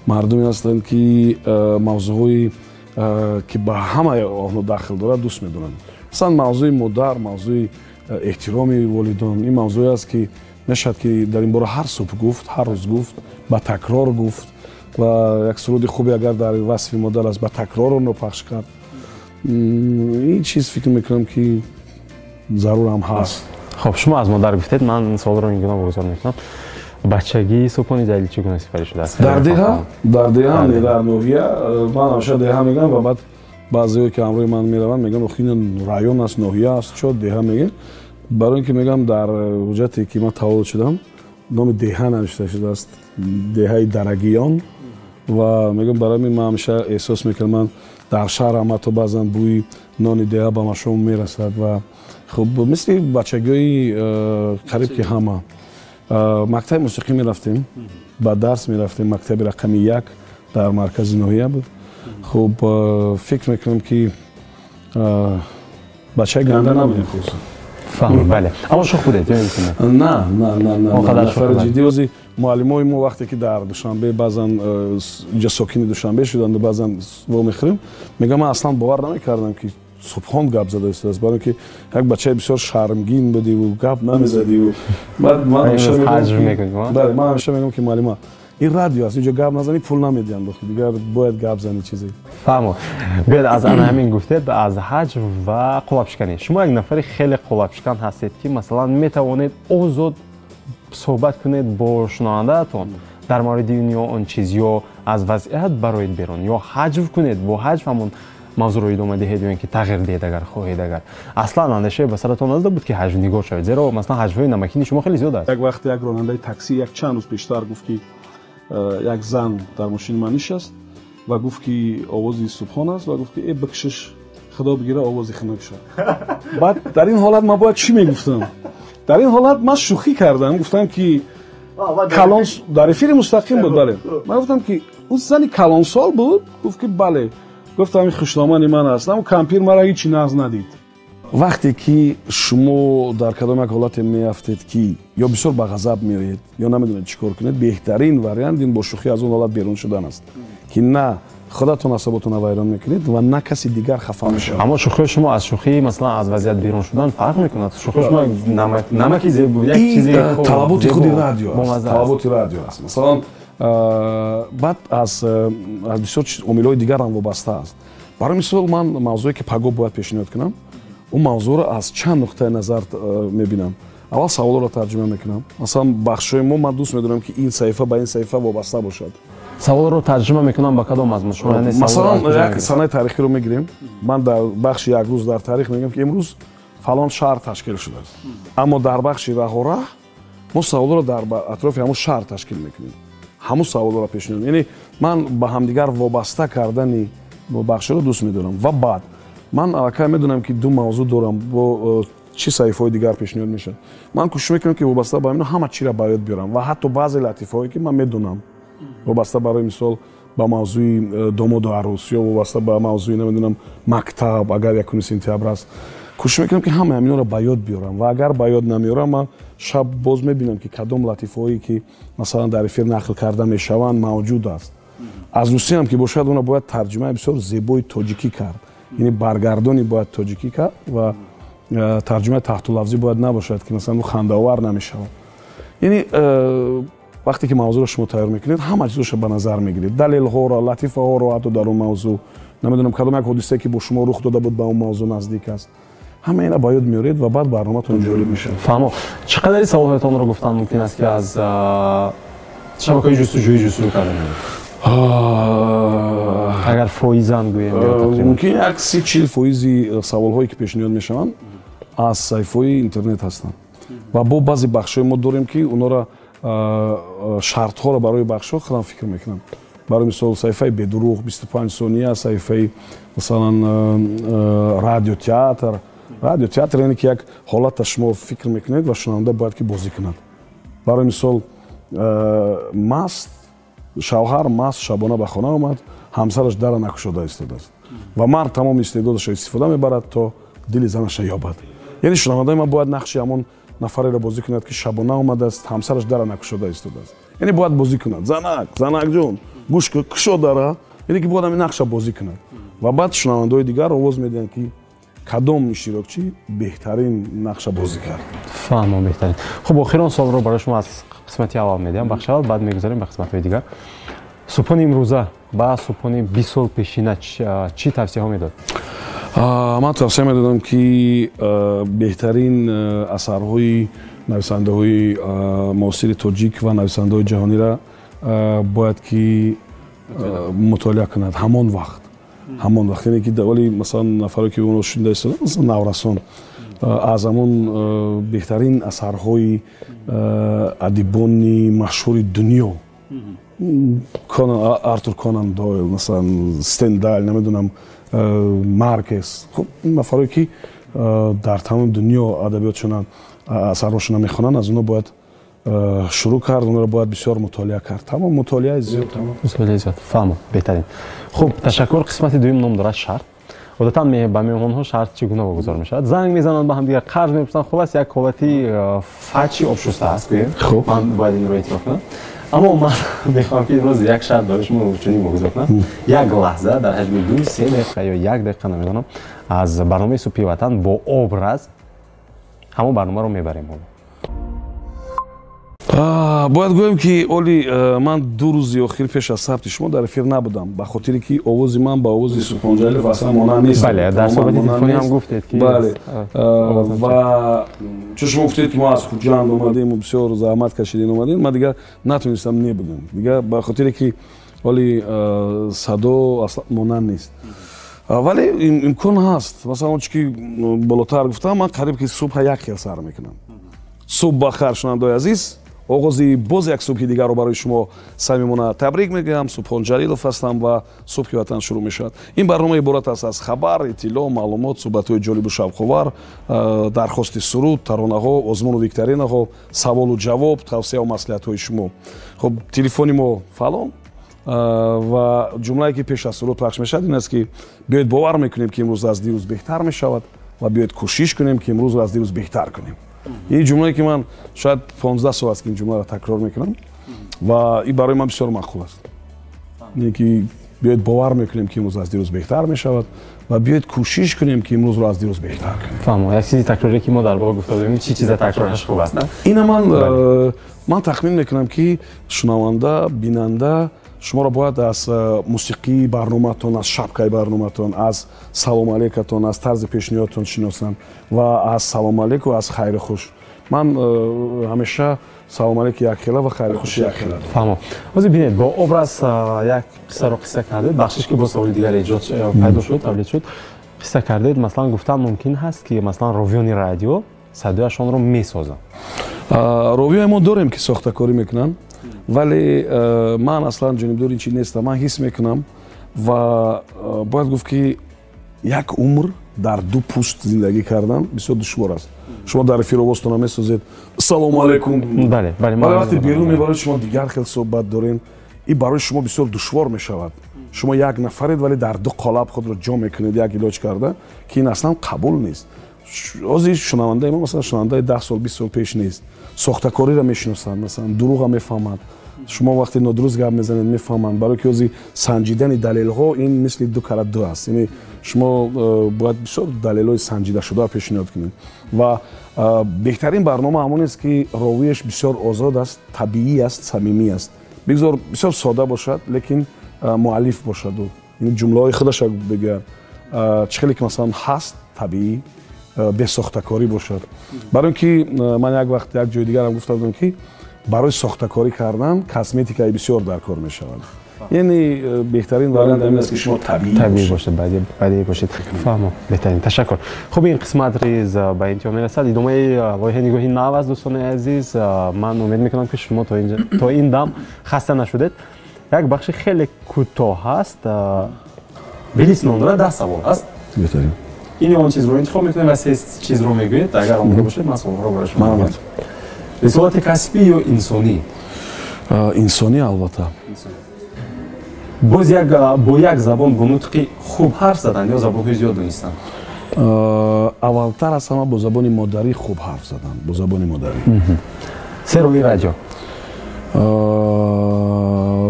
мардуме ҳастанд, ки мавзӯъҳои ки ба ҳамаи онҳо дахл дорад, дӯст медоранд. Масалан, мавзӯи модар, мавзӯи эҳтироми волидон, ин мавзӯе аст, ки мешавад, ки дар ин бора ҳар субҳ гуфт, ҳар рӯз гуфт, ба такрор гуфт. Ва як суруди хубе агар дар васфи модар аст, ба такрор онро пахш кард. Ин чиз, фикр мекунам, ки зарур ҳам ҳаст. Хуб, шумо аз модар гуфтед, ман суолро ин гуна богузор мекунам: бачагии Субҳони Ҷалил чӣ гуна сипарӣ шудааст? Дар деҳа, дар деҳа, не дар ноҳия. Ман ҳамеша деҳа мегӯям ва баъд баъзеое ки ҳамроҳи ман мераванд, мегӯянд, охи, ин район аст, ноҳия аст, чо деҳа мегӯед? Барои ин ки мегӯям, дар ҳуҷҷате ки ман таваллуд шудам, номи деҳа навишта шудааст, деҳаи Дарагиён. Ва мегӯям, барои ман ҳамеша эҳсос мекунам, ман дар шаҳрам, ҳатто баъзан бӯи нони деҳа ба машом мерасад. Ва хуб, мисли бачагиҳои қариб ки ҳама, мактаби мусиқӣ мерафтем, ба дарс мерафтем. Мактаби рақами 1 дар маркази ноҳия буд. Хуб, фикр мекунам, ки бачаи ганда набудем, хулоса. Фаҳм, бале. Аммо шӯх будед ё ин ки не? На, на, на, на, нафари ҷиддӣ. Ози муаллимои мо, вақте ки дар Душанбе, баъзан инҷа сокини Душанбе шуданд, баъзан вомехӯрем, мегӯям, ман аслан бовар намекардам, ки Субҳон гап зада истодааст, барои ки як бачаи бисёр шармгин будиву гап намезадиву. Баъд ман ҳамеша мегӯям, ки муаллима, ин радио аст, инҷо гап назанӣ, пул намедиҳанд, дигар бояд гап занӣ чизе. Фаҳмо. Биёед, аз ана ҳамин гуфтед, аз ҳаҷв ва қолабшиканӣ. Шумо як нафари хеле қолабшикан ҳастед, ки масалан метавонед озод суҳбат кунед бо шунавандаатон дар мавриди ин ё он чиз, ё аз вазъият бароед берун, ё ҳаҷв кунед, бо ҳаҷв ҳамон мавзӯъро идома диҳед, ё ин ки тағйир диҳед, агар хоҳед. Агар аслан андешае ба саратон назада буд, ки ҳаҷвнигор шавед, зеро масалан ҳаҷвҳои намакини шумо хеле зиёд аст. Як вақт як ронандаи таксӣ як чанд рӯз пештар гуфт, ки як зан дар мошини ман нишаст ва гуфт, ки овози Субҳон аст, ва гуфт, ки э, бикшиш, худо бигира, овози хунук шуд. Баъд дар ин ҳолат ман бояд чӣ мегуфтам? Дар ин ҳолат ман шӯхӣ кардам, гуфтам, ки калон, дар эфири мустақим буд, бале, ман гуфтам, ки ӯ зани калонсол буд? Гуфт, ки бале. Гуфтам, ин хушномани ман аст, аммо кампир мара ҳичи нағз надид. Вақте ки шумо дар кадом як ҳолате меафтед, ки ё бисёр ба ғазаб меоед, ё намедонед чӣ кор кунед, беҳтарин вариант ин бо шӯхӣ аз он ҳолат берун шудан аст, ки на худатон асаботонро вайрон мекунед ва на каси дигар хафа мешавад. Аммо шӯхии шумо аз шӯхии масалан аз вазъият берун шудан фарқ мекунад. Шӯхии шумо намаки зебо, як чизи талаботи худи радио аст, талаботи радио аст. Масалан, баъд аз бисёр омилҳои дигарам вобаста аст. Барои мисол, ман мавзӯе ки пагоҳ бояд пешниҳод кунам, он мавзӯъро аз чанд нуқтаи назар мебинам. Аввал саволҳоро тарҷума мекунам. Масалан, бахшҳои мо, ман дӯст медорам, ки ин саҳифа ба ин саҳифа вобаста бошад. Саволро тарҷума мекунам ба кадом мазмун? Масалан, як санаи таърихиро мегирем. Ман дар бахши «Як рӯз дар таърих» мегӯям, ки имрӯз фалон шаҳр ташкил шудааст, аммо дар бахши «Раҳораҳ» мо саволҳоро дар атрофи ҳамун шаҳр ташкил мекунем, ҳамун саволҳоро пешниҳод. Яъне ман ба ҳамдигар вобаста кардани бахшҳоро дӯст медорам. Ва баъд ман аллакай медонам, ки ду мавзӯъ дорам, бо чӣ саҳифаҳои дигар пешниҳод мешавад. Ман кӯшиш мекунам, ки вобаста ба ҳамино ҳама чиро ба ёд биёрам ва ҳатто баъзе латифаҳое, ки ман медонам, вобаста, барои мисол, ба мавзӯи домоду арӯс ё вобаста ба мавзӯи, намедонам, мактаб, агар 1 сентябр аст, кӯшиш мекунам, ки ҳамаи ҳаминҳоро ба ёд биёрам. Ва агар ба ёд намеёрам, ман шаб боз мебинам, ки кадом латифаҳое, ки масалан дар эфир нақл карда мешаванд, мавҷуд аст. Аз русиям ки бошад, она бояд тарҷумаи бисёр зебои тоҷикӣ кард, яъне баргардони бояд тоҷикӣ кард ва тарҷумаи таҳтулафзӣ бояд набошад, ки масалан хандаовар намешавад. Яъне вақте ки мавзӯъро шумо тайёр мекунед, ҳама чизоша ба назар мегиред: далелҳоро, латифаҳоро, ҳатто дар он мавзӯъ, намедонам, кадом як ҳодисае, ки бо шумо рух дода буд, ба он мавзӯъ наздик аст, ҳама ина ба ёд меоред ва баъд барноматон ҷолиб мешавад. Фаҳмо. Чӣ қадари саволҳоятонро гуфтан мумкин аст, ки аз шабакаҳои ҷустуҷӯӣ ҷустуҷӯ карда? Агар фоизан гӯем? Мумкин як 30-40 фоизи саволҳое, ки пешниҳод мешаванд, аз саҳифаҳои интернет ҳастанд. Ва бо баъзе бахшҳои мо дорем, ки онора, шартҳоро барои бахшҳо худам фикр мекунам. Барои мисол, саҳифаи «Бедурӯғ», «25 сония», саҳифаи масалан «Радиотеатр». Радиотеатр яъне ки як ҳолата шумо фикр мекунед ва шунаванда бояд ки бозӣ кунад. Барои мисол, маст шавҳар, маст шабона ба хона омад, ҳамсараш дара накушода истодааст ва мард тамоми истеъдодашро истифода мебарад, то дили занаша ёбад. Яъне шунавандаи ман бояд нақши ҳамон нафареро бозӣ кунад, ки шабона омадааст, ҳамсараш дара накушода истодааст. Яъне бояд бозӣ кунад: «Занак, занакҷон, гӯш, кушо дара». Яъне ки бояд ҳамин нақша бозӣ кунад ва баъд шунавандаҳои дигар овоз медиҳанд, ки кадом иштирокчӣ беҳтарин нақша бозӣ кард. Фаҳмам, беҳтарин. Хуб, охирон суолро барои шумо аз қисмати аввал медиҳам, бахши аввал, баъд мегузарем ба қисматҳои дигар. Субҳони имрӯза ба Субҳони 20 сол пешина чӣ тавсияҳо медод? Ман тавсия медодам, ки беҳтарин асарҳои нависандаҳои муосири тоҷик ва нависандаҳои ҷаҳонира бояд ки мутолиа кунад ҳамон вақт, яъне ки вале масалан нафаре, ки онро шунида истода, масалан наврасон, Аз ҳамон беҳтарин асарҳои адибони машҳури дунё, Артур Конан Дойл, масалан, Стендал, намедонам, Маркес. Хуб, нафарое ки дар тамоми дунё адабиётшона, асарҳошона мехонанд, аз онҳо бояд шурӯъ кард, онро бояд бисёр мутолиа кард. Тамом, мутолиаи зиёд. Мутолиаи зиёд, фаҳмо, беҳтарин. Хуб, ташаккур. Қисмати дуюм ном дорад шарт. Одатан ба меҳмонҳо шарт чӣ гуна вогузор мешавад? Занг мезананд ба ҳамдигар, қарз мепурсанд, хулас як ҳолати фачи обшуста аст, гӯем. Ман бояд инро эътироф кунам, аммо ман мехоҳам, ки имрӯз як шарт барои шумо чунин вогузор кунам: як лаҳза дар ҳаҷми 2-3 дақиқа ё як дақиқа, намедонам, аз барномаи Субҳи Ватан бо образ ҳамон барномаро мебарем ҳоло. Бояд гӯем, ки оли ман 2 рӯзи охир пеш аз сабти шумо дар эфир набудам, ба хотире ки овози ман ба овози Субҳон Ҷалилов аслан монанд нест. Бале, дар суҳбати телефонӣ ҳам гуфтед, ки Бале, ва чун шумо гуфтед, ки мо аз Хуҷанд омадем, бисёр заҳмат кашидем, омадем, ман дигар натонистам не бигӯям дигар, ба хотире ки оли садо аслан монанд нест. Вале имкон ҳаст, масалан, он чи ки болотар гуфтам, ман қариб ки субҳа як хел сар мекунам. Субҳ бахайр, шунавандаои азиз! Оғози боз як субҳи дигарро барои шумо самимона табрик мегӯям. Субҳон Ҷалилов ҳастам ва Субҳи Ватан шурӯъ мешавад. Ин барнома иборат аст аз хабар, иттилоъ, маълумот, суҳбатҳои ҷолибу шавқовар, дархости суруд, таронаҳо, озмуну викторинаҳо, саволу ҷавоб, тавсияву маслиҳатҳои шумо. Хуб, телефони мо фалон. Ва ҷумлае, ки пеш аз суруд пахш мешавад, ин аст, ки биёед бовар мекунем, ки имрӯз аз дирӯз беҳтар мешавад, ва биёед кӯшиш кунем, ки имрӯзро аз дирӯз беҳтар кунем. Ин ҷумлае, ки ман шояд 15 сол аст, ки ин ҷумларо такрор мекунам, ва ин барои ман бисёр маъқул аст, ин ки биёед бовар мекунем, ки имрӯз аз дирӯз беҳтар мешавад, ва биёед кӯшиш кунем, ки имрӯзро аз дирӯз беҳтар кунем. Фаҳмо, як чизи такрорие, ки мо дар боло гуфта будем, чӣ чиза такрораш хуб аст? Ина ман тахмин мекунам, ки шунаванда, бинанда шуморо бояд аз мусиқии барномаатон, аз шапкаи барномаатон, аз салому алейкатон, аз тарзи пешниҳодатон шиносанд ва аз салому алейку, аз хайру хуш. Ман ҳамеша салому алейки якхела ва хайру хуши якхела. Фаҳмо. Ҳозир бинед, бо образ як қиссаро қисса кардед. Бахшиш, ки боз саволи дигар эҷод пайдо шуд, тавлид шуд. Қисса кардед, масалан, гуфтан мумкин ҳаст, ки масалан ровиёни радио садояшонро месозанд? Ровиёи мо дорем, ки сохтакорӣ мекунанд, вале ман аслан ҷонибдори ин чи нестам. Ман ҳис мекунам ва бояд гуфт, ки як умр дар ду пӯст зиндагӣ кардан бисёр душвор аст. Шумо дар эфир овозтона месозед: «Салому алайкум». Бале. Вале вақте берун мебаред, шумо дигар хел суҳбат дорем. Ин барои шумо бисёр душвор мешавад. Шумо як нафаред, вале дар ду қолаб худро ҷо мекунед, як илоҷ карда, ки ин аслан қабул нест. Ҳозир шунавандаи мо, масалан, шунавандаи 10 сол, 20 сол пеш нест. Сохтакориро мешиносанд, масалан, дурӯға мефаҳманд. Шумо вақте нодуруст гап мезанед, мефаҳманд, барои ки ҳозир санҷидани далелҳо ин мисли ду кара ду аст. Яъне шумо бояд бисёр далелҳои санҷидашуда пешниҳод кунед. Ва беҳтарин барнома ҳамон аст, ки ровиеш бисёр озод аст, табиӣ аст, самимӣ аст. Бигзор бисёр сода бошад, лекин муаллиф бошаду ҷумлаҳои худаша бигӯяд, чӣ хеле ки масалан ҳаст, табиӣ, бесохтакорӣ бошад. Барои ин ки ман як вақт як ҷои дигарам гуфта будам, ки барои сохтакорӣ кардан косметикаи бисёр дар кор мешавад. Яъне беҳтарин вариант ҳамин аст, ки шумо табиӣ бошед, бадиӣ бошед. Фаҳмо, беҳтарин, ташаккур. Хуб, ин қисмат низ ба интиҳо мерасад. Идомаи лоиҳаи Нигоҳи нав аст, дӯстони азиз. Ман умед мекунам, ки шумо то ин дам хаста нашудед. Як бахши хеле кӯтоҳ ҳаст, блиц ном дорад, 10 савол аст. Беҳтарин. Ин он чизро интихоб мекунем ва се чизро мегӯед. Агар омода бошед, ман саволҳоро барои шумо мегӯям. Рисолати касбӣ ё инсонӣ? Инсонӣ, албатта. Боз як, бо як забон бо нутқи хуб ҳарф задан ё забонҳои зиёд донистан? Аввалтар аз ҳама бо забони модарӣ хуб ҳарф задан, бо забони модарӣ. Се ровии радио?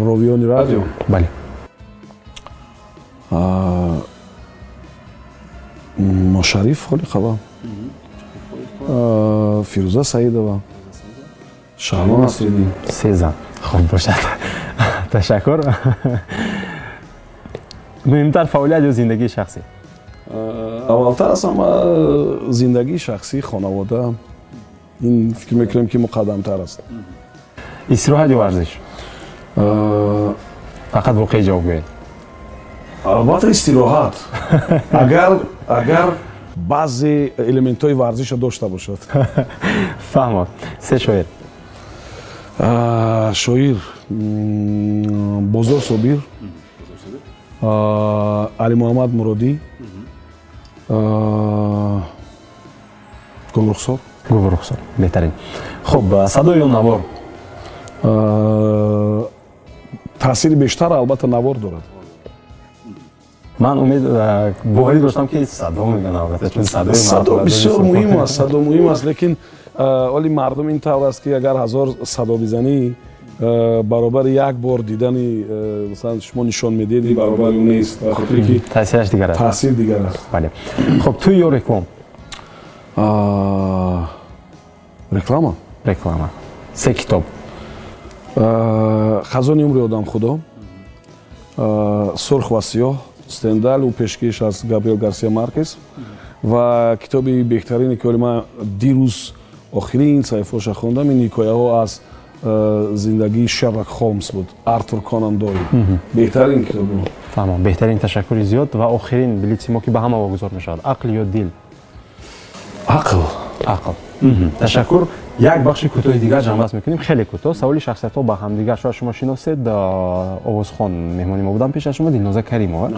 Ровиёни радио? Бале. Мошариф Холиқова, Фирӯза Саидова, Шаҳло Насриддин. Се зан, хуб бошад, ташаккур. Муҳимтар, фаъолият ё зиндагии шахсӣ? Аввалтар аз ҳама зиндагии шахсӣ, хонавода, ин фикр мекунем, ки муқаддамтар аст. Истироҳат ё варзиш? Фақат воқеӣ ҷавоб гӯед. Албатта, истироҳат, агар Баъзе элементҳои варзиша дошта бошад. Фаҳмо. Се шоир. Шоир: Бозор Собир, Алимуҳаммад Муродӣ, Гулрухсор. Гулрухсор беҳтарин. Хуб, садо ё навор? Таъсири бештар, албатта, навор дорад. Ман умед, боварӣ доштам, ки садо мегӯянд, албатта, чун садои Садо бисёр муҳим аст, садо муҳим аст, лекин оли мардум ин тавр аст, ки агар ҳазор садо бизанӣ, баробари як бор дидани, масалан, шумо нишон медиҳед, баробари ӯ нест, ба хотире ки таъсираш дигар аст. Таъсир дигар аст. Бале. Хуб, тӯй ё реклама? Реклама. Реклама. Се китоб. «Хазони умри одам худо», «Сурх ва сиёҳ» Стендал, ӯ пешкиш аз Габриел Гарсия Маркес, ва китоби беҳтарине, ки оли ман дирӯз охирин саҳифаоша хондам, ин «Ҳикояҳо аз зиндагии Шерлок Холмс» буд, Артур Конан Дойл. Беҳтарин китоб. Фаҳмам, беҳтарин. Ташаккури зиёд. Ва охирин блитси мо, ки ба ҳама вогузор мешавад: ақл ё дил? Ақл. Ақл. Ташаккур. Як бахши кӯтоҳи дигар ҷамъбаст мекунем, хеле кӯтоҳ, саволи шахсиятҳо ба ҳамдигар. Шояд шумо шиносед, овозхон меҳмони мо буданд пеш аз шумо, Дилноза Каримова.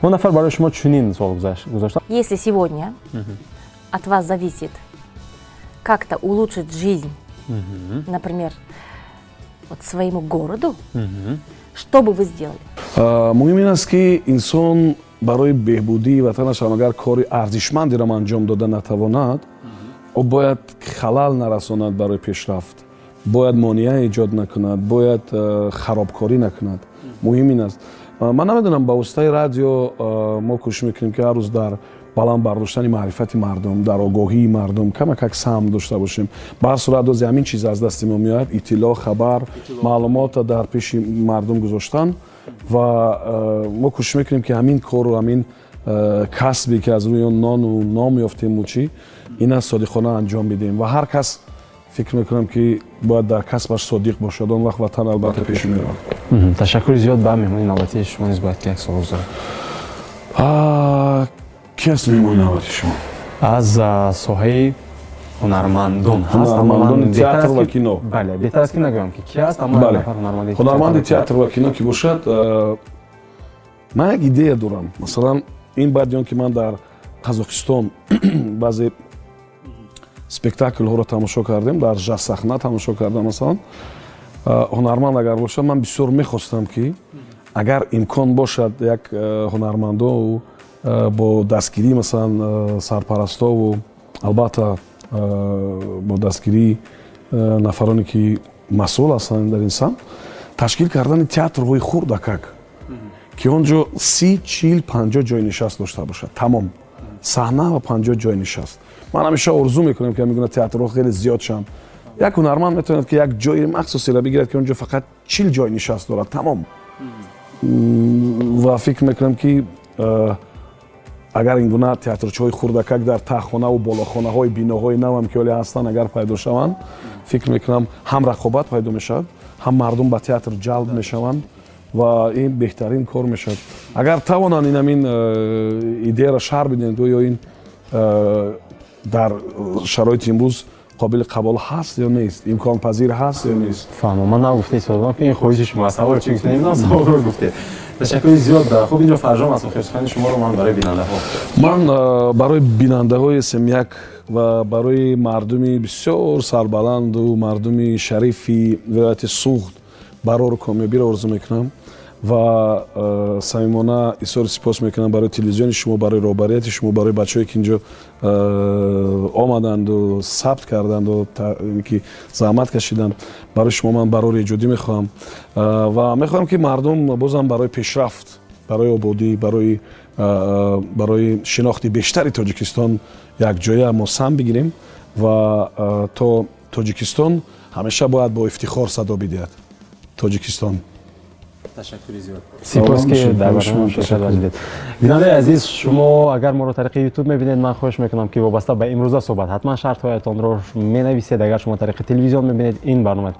Он нафар барои шумо чунин суол гузошта. Если сегодня от вас зависит как-то улучшить жизнь, например, вот своему городу, что бы вы сделали? Муҳим ин аст, ки инсон барои беҳбудии ватанаш ҳам агар кори арзишмандеро анҷом дода натавонад, ӯ бояд халал нарасонад барои пешрафт, бояд монеа эҷод накунад, бояд харобкорӣ накунад. Муҳим ин аст. Ман намедонам, ба воситаи радио мо кӯшиш мекунем, ки ҳар рӯз дар баланд бардоштани маърифати мардум, дар огоҳии мардум камакак саҳм дошта бошем. Ба ҳар сурат, ози ҳамин чиз аз дасти мо меояд: иттилоъ, хабар, маълумота дар пеши мардум гузоштан. Ва мо кӯшиш мекунем, ки ҳамин кору ҳамин касбе, ки аз рӯи он нону ном ёфтему чӣ, ина содиқона анҷом бидиҳем. Ва ҳар кас, фикр мекунам, ки бояд дар касбаш содиқ бошад, он вақт ватан албатта пеш меравад. Ташаккури зиёд. Ба меҳмони навбатии шумо низ бояд ки як суол гузорад. Ки аст меҳмони навбати шумо? Аз соҳаи ҳунармандон. Ҳунармандони театр ва кино. Бале, беҳтар аст, ки нагӯям, ки ки аст, аммо ҳунарманди театр ва кино ки бошад, ман як идея дорам. Масалан, ин баъди он ки ман дар Қазоқистон баъзе спектаклҳоро тамошо кардем, дар Жас-сахна тамошо кардам, масалан, ҳунарманд агар бошад, ман бисёр мехостам, ки агар имкон бошад, як ҳунармандо бо дастгирии, масалан, сарпарастову, албатта, бо дастгирии нафароне, ки масъул ҳастанд дар ин самт, ташкил кардани театрҳои хурдакак, ки он ҷо 30, 40, 50 ҷои нишаст дошта бошад, тамом, саҳна ва 50 ҷои нишаст. Ман ҳамеша орзу мекунам, ки ҳамин гуна театрҳо хеле зиёд шаванд. Як ҳунарманд метавонад, ки як ҷои махсусеро бигирад, ки он ҷо фақат 40 ҷои нишаст дорад, тамом. Ва фикр мекунам, ки агар ин гуна театрчаҳои хурдакак дар таҳхонаву болохонаҳои биноҳои навам, ки ҳоле ҳастанд, агар пайдо шаванд, фикр мекунам, ҳам рақобат пайдо мешавад, ҳам мардум ба театр ҷалб мешаванд ва ин беҳтарин кор мешавад. Агар тавонанд, ин ҳамин идеяро шарҳ бидиҳанд, ё ин дар шароити имрӯз қобили қабул ҳаст ё нест, имконпазир ҳаст ё нест? Фаҳмам. Ман нагуфта истодам, ки ин хоҳиши шумо аст. Савол чӣ гуфта, намедонам, саволро гуфтед. Ташаккури зиёд. Хуб, инҷо фарҷом аст. Охир сухани шуморо ман барои бинандаҳо. Ман барои бинандаҳои СМ1 ва барои мардуми бисёр сарбаланду мардуми шарифи вилояти Суғд барору комёбиро орзу мекунам ва самимона изҳори сипос мекунам барои телевизиони шумо, барои роҳбарияти шумо, барои бачаҳое, ки инҷо омаданду сабт карданду ки заҳмат кашиданд. Барои шумо ман барори эҷодӣ мехоҳам ва мехоҳам, ки мардум бозам барои пешрафт, барои ободӣ, барои шинохти бештари Тоҷикистон якҷоя мо сам бигирем. Ва то Тоҷикистон ҳамеша бояд бо ифтихор садо бидиҳад. Тоҷикистон! Ташаккури зиёд, сипос, ки дар барнома ширкат варзидед. Бинандаи азиз, шумо агар моро тариқи Ютуб мебинед, ман хоҳиш мекунам, ки вобаста ба имрӯза суҳбат ҳатман шартҳоятонро менависед. Агар шумо тариқи телевизион мебинед, ин барнома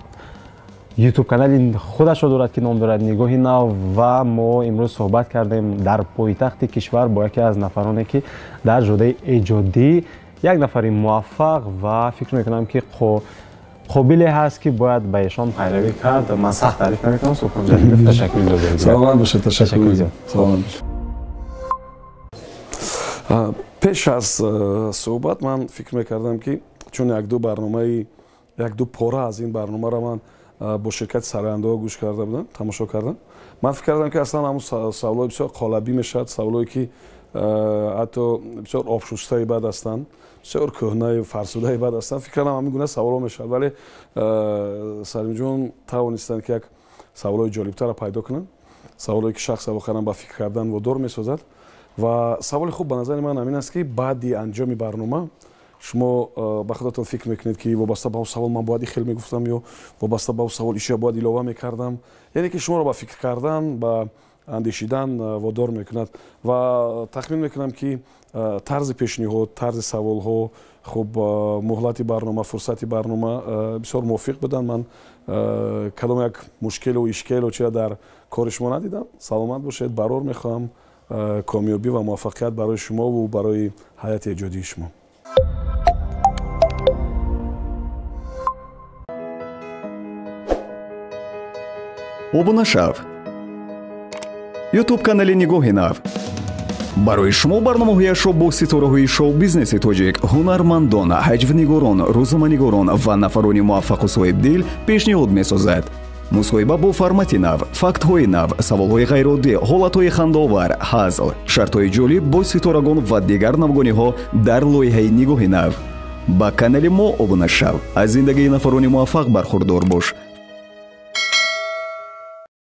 YouTube канали худашро дорад, ки ном дорад «Нигоҳи нав». Ва мо имрӯз суҳбат кардем дар пойтахти кишвар бо яке аз нафароне, ки дар ҷодаи эҷодӣ як нафари муваффақ ва фикр мекунам, ки қобиле ҳаст, ки бояд ба эшон пайравӣ кард. Ман сахт таъриф намекунам. Субҳон Ҷалилов, ташаккур зиёд. Саломат бошед, ташаккур. Саломат бошед. Пеш аз суҳбат ман фикр мекардам, ки чун якду барномаи, якду пора аз ин барномаро ман бо ширкати сарояндаҳо гӯш карда будам, тамошо кардам, ман фикр кардам, ки аслан ҳамун саволҳои бисёр қолабӣ мешавад, саволҳое, ки ҳатто бисёр обшустаи бад ҳастанд, бисёр кӯҳнаи фарсудаи бад ҳастанд. Фикр кардам, ҳамин гуна саволҳо мешавад, вале Салимҷон тавонистанд, ки як саволҳои ҷолибтарро пайдо кунанд, саволҳое, ки шахса воқеан ба фикр кардан водор месозад. Ва саволи хуб ба назари ман ҳамин аст, ки баъди анҷоми барнома шумо ба худатон фикр мекунед, ки вобаста ба он савол ман бояд хел мегуфтам ё вобаста ба он савол ишя бояд илова мекардам. Яъне ки шуморо ба фикр кардан, ба андешидан водор мекунад. Ва тахмин мекунам, ки тарзи пешниҳод, тарзи саволҳо, хуб, муҳлати барнома, фурсати барнома бисёр мувофиқ буданд. Ман кадом як мушкилу ишкелу чира дар кори шумо надидам. Саломат бошед, барор мехоҳам, комёбӣ ва муваффақият барои шумову барои ҳайати эҷодии шумо. Обуна шав, Ютуб канали «Нигоҳи нав» барои шумо барномаҳояшро бо ситораҳои шоу-бизнеси тоҷик, ҳунармандон, ҳаҷвнигорон, рӯзноманигорон ва нафарони муваффақу соҳибдил пешниҳод месозад. Мусоҳиба бо формати нав, фактҳои нав, саволҳои ғайриоддӣ, ҳолатҳои хандаовар, ҳазл, шартҳои ҷолиб бо ситорагон ва дигар навгониҳо дар лоиҳаи «Нигоҳи нав». Ба канали мо обуна шав, аз зиндагии нафарони муваффақ бархурдор бош.